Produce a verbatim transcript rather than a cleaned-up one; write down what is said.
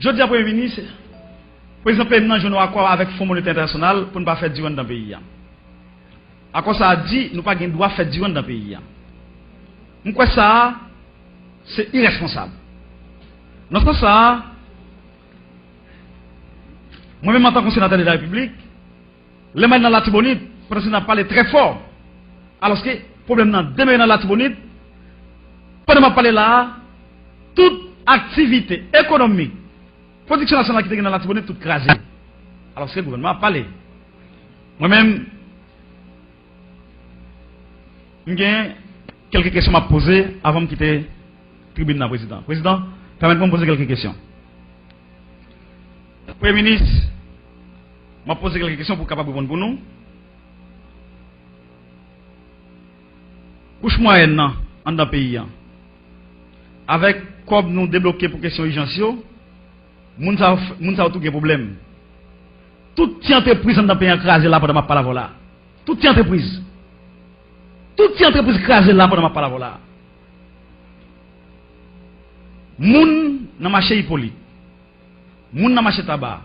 Jodi a, Premye Minis, Prezidan peyi m nan jwenn yon akò avèk Fon Monetè Entènasyonal pou n pa fè diri anndan peyi a. Akò sa a di nou pa gen dwa fè diri anndan peyi a. M kwè sa a, se irèsponsab. Nan sans sa a, mwen menm antanke yon senatè de la Repiblik, lè m al nan Latibonit, pandan se n ap pale trè fò, alòske pwoblèm nan demere nan Latibonit, pandan m ap pale la a, tout aktivite ekonomik, pwodiksyon nasyonal ki te gen nan Latibonit, tout kraze. Alòske gouvènman ap pale. Mwen menm, m gen kèlke kesyon m ap poze avan m kite tribin nan, Prezidan. Prezidan, pèmèt mwen poze kèlke kesyon. Premye Minis, m ap poze kèlke kesyon pou w kapab reponn pou nou. Kouch mwayèn nan anndan peyi a, avèk kòb nou debloke pou kesyon ijans yo, moun sa yo, moun sa yo tou gen pwoblèm. Tout ti antrepriz anndan peyi a kraze la pandan m ap pale avè w la. Tout ti antrepriz. Tout ti antrepriz kraze la pandan m ap pale avè w la. Moun nan mache Ipolit, moun nan mache Taba,